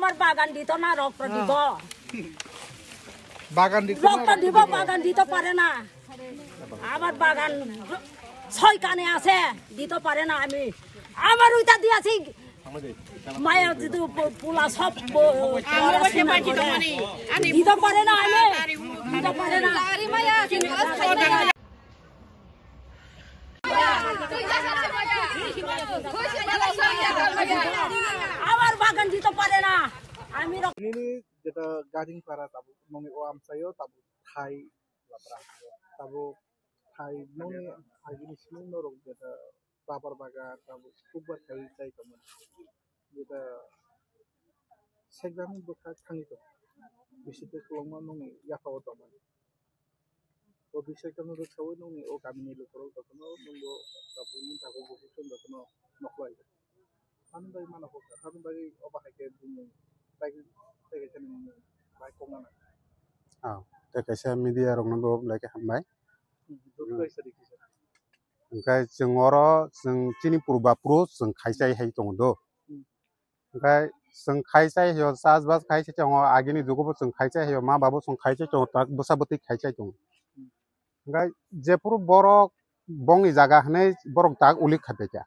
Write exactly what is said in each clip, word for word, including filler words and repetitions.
আমার বাগান দিত না, রক্ত দিব। বাগান দিত না, রক্ত রক্ত দিব, দিব। বাগান দিতে পারে না। আমার বাগান ছয় কানে আছে, দিতে পারে না আমি। আমার ওইটা দিয়েছি, মায়া যদি প-, পোলা সব প-, আমার ওইটা বাকি তো মানে, আমি দিতে পারে না আমি, দিতে পারে না। আমার বাগান দিতে পারে না। আমি rock- Nini jeta gading para tabuk nongni o amchaio tabuk thai labra. Tabuk thai nongni agini simi norok jeta rubber bagan tabuk kokbar khai chai tongmani. Jeta sekdam bwkha thangwi tong. Bisi tei kwbangma nongni yapha o tongmani. O bisai khe nokha o nokni o kamini lukurok jotono nokbo tabukni tabuk bo hwnkheno jotono nokhlai. Tamni bagwi mano hokha, tamni bagwi obo hai khe bumung tei tei kaisa nokni bai kok nana. Ah, tei kaisa media rokno bo belai khe hambai. Hmm, joto kaisa rikisa. Hwnkhe chwng oro chwng chini purba puro chwng khai chai hai tongo do. Hmm. Hwnkhe chwng khai chai hio, chas bas khai chai tongo, agini jugo bo chwng khai chai hio, ma babo chwng khai chai tongo, tak bwsa bwtwi khai chai tongo. Hwnkhe jephuru borok bongni jaga hwnwi borok tak ulik khai paikha.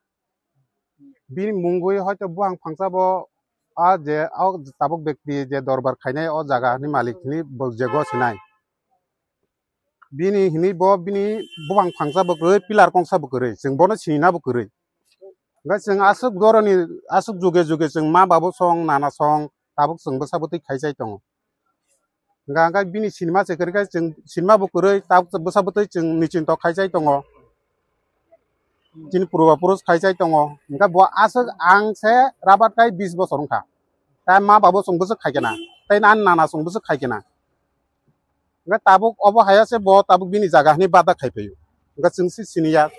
Bini mungwi hoito buphang phangsa bo a je o tabuk bekti je dorbar khainai o jaga ni malik hwnwi bo je go sinai. Bini hwnwi bo bini buphang phangsa bo kwrwi, pillar kongsa bo kwrwi, chwng bono sinina bo kwrwi. Hwnkhe chwng aswk doroni, aswk juge juge chwng ma babo song, nana song, tabuk chwng bwsa bwtwi khai chai tongo. Hwnkha hwnkhe bini sinima se kwrwi khe chwng sinima bo kwrwi, tabuk bwsa bwtwi chwng nichinto khai chai tongo. Chini purba purus khai chai tongo. Hwnkhe bo aswk ang se rabat kai bis bosor wngkha. Tai ma babo chwng bwswk khai kena. Tai ani nana chwng bwswk khai kena. Hwnkhe tabuk obo hai se bo tabuk bini jaga hwnwi bada khai phaio. Hwnkhe chwng se siniya.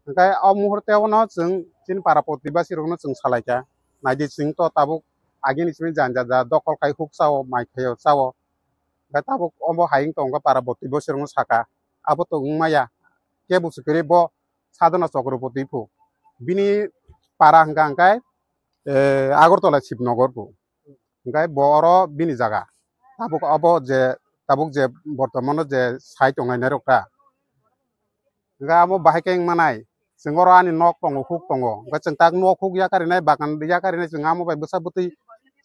Hwnkhe o muhurte o no chwng chini para protibasi rokno chwng salaikha. Naidi chwng to tabuk agini simi janja ja dokol khai huk chao, mai khaio chao. Hwnkhe tabuk obo hai wng tongkha para protibasi rokno saka. Abo to wng maya. Kebo se kwrwi bo Sadhana Chakraborty phu. Bini para hwnkha hwnkhe, eh, Agartala Shibnagar phu. Hwnkhe bo oro bini jaga. Tabuk obo je, tabuk je bortomano je sai tongnai nairok ta. Hwnkhe amo bahai khe wng manai. Chwng oro ani nok tongo, huk tongo. Hwnkhe chwng tak nok huk yakarinai, bagan yakarinai, chwng amo bai bwsa bwtwi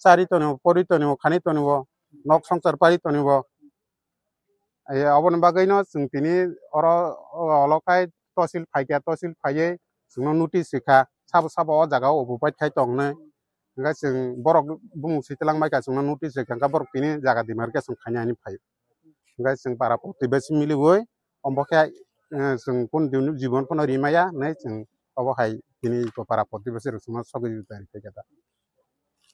chari tonio, pori tonio, khani tonio, nok swngchar pari tonio. Ai, aboni bagwino chwng tini oro, o, olo khai tosil phaikha, tosil phaiwi chwngno notice rikha, sabo sabo o jaga o obo bai khai tongnai. Hwnkhe chwng borok bumung swi twlang bai kha, chwngno notice rikha, hwnkhe borok tini jaga dima rikha chwng khaina hinwi phai. Hwnkhe chwng para protibasi miliwi, omo khe, eh, chwng kunu dini jibon phano rimaya hinwi chwng obo hai tini para protibasi rok chwngno sogwi rikha da.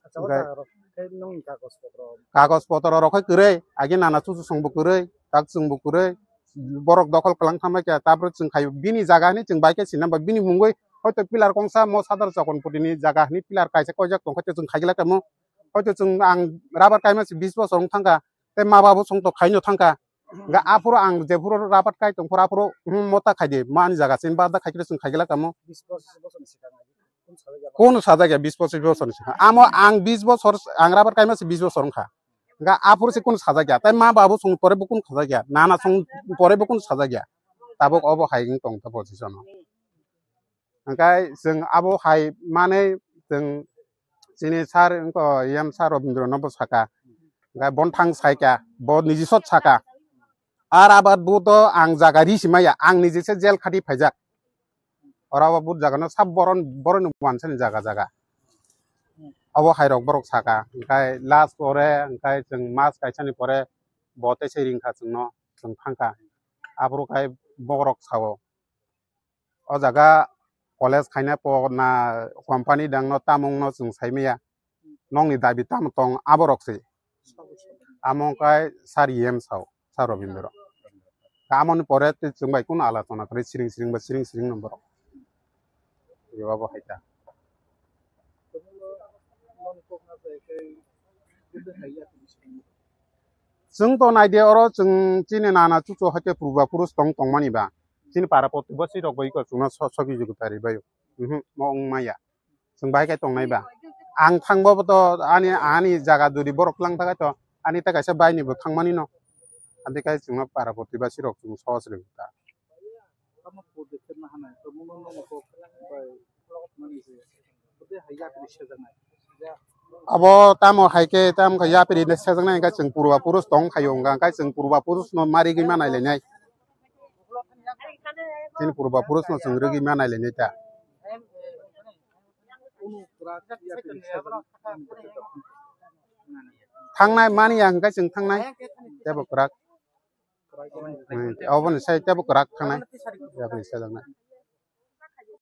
Acha, o Hwnkhe jaga rok khe nongni kagoj potro? Kagoj potro rok khe kwrwi, agi nana chuchu songbo kwrwi, tak chwngbo kwrwi, borok dokhol kwlang thangbai kha, tabro chwng khai bini jaga hinwi chwng bai khe sinai ba bini mungwi hoito pillar kongsa mo Sadar Chokon Putini jaga hinwi pillar kaisa koijak tongkha, chwng khaigwlak tamo. Hoito chwng ang rubber kaima se bis bosor wng thangkha, tei ma babo chwng to khaino thangkha. Hwnkhe aphuru ang jephuru rabat kai tongphuru aphuru, hmm, mota khaidi, mani jaga se bada khaikhe chwng khaigwlak tamo. Bis pochis bochorni swkang agi kunu sajak ya? Kunu sajak ya, bis pochis bochorni swkang. Amo ang bis bochor, ang rabat kaima se bis bochor wngkha. Hwnkhe aphuru se kunu sajak ya, tei ma babo chwng pore bo kunu sajak ya, nana chwng pore bo kunu sajak ya. Tabuk obo hai wng tong ta position o. Hwnkhe chwng abo hai manwi chwng chini sir wngkha E M sir Robindra no bo saka. Hwnkhe bon thang saikha, bo niji sot saka. Ar abar bo to ang jaga ri si maya, ang niji se jail khati phaijak. Oro bo but jaga no sab boron, boron ni wansani jaga jaga. Abo hai rok borok saka, hwnkhe last pore, hwnkhe chwng mas kaisa ni pore bo tei se ringkha chwngno, chwng thangkha. Aphuru khai bohrok sao. O jaga college khaina po na company dangno tamungno chwng saimaya. Nokni dabi tamo tong aborok se. Amo wngkha sir E M sao, sir Robindra. Amoni pore tei chwng bai kunu alochona kwrwi siring siring ba siring siring no borok. Eba bo hai ta. Chwng to naidi oro chwng chini nana chuchu hai khe purba purus tong tongmani ba. Chini para protibasi rok bai khe chwngno so-, sogi jugu tari bai. Mhm, mo wng maya. Chwng bai khe tongnai ba. Ang thangbo to ani, ani jaga jodi borok lang thakai to, ani ta kaisa bai ni bo thangmani no. Adi kai chwngno para protibasi rok chwng sohos rw ta. Abo tamo hai khe tamo khe yapri sejaknai, hingkhe chwng purba purush tong khayo, hingkha hingkhe chwng purba purush no ma rigwi ma nai lainai. Chini purba purush no chwng rigwi ma nai lainai ta. Thangnai mani ya hingkhe chwng thangnai tebo kwrak. Hmm, oboni sai tebo kwrak thangnai. Yapri sejaknai.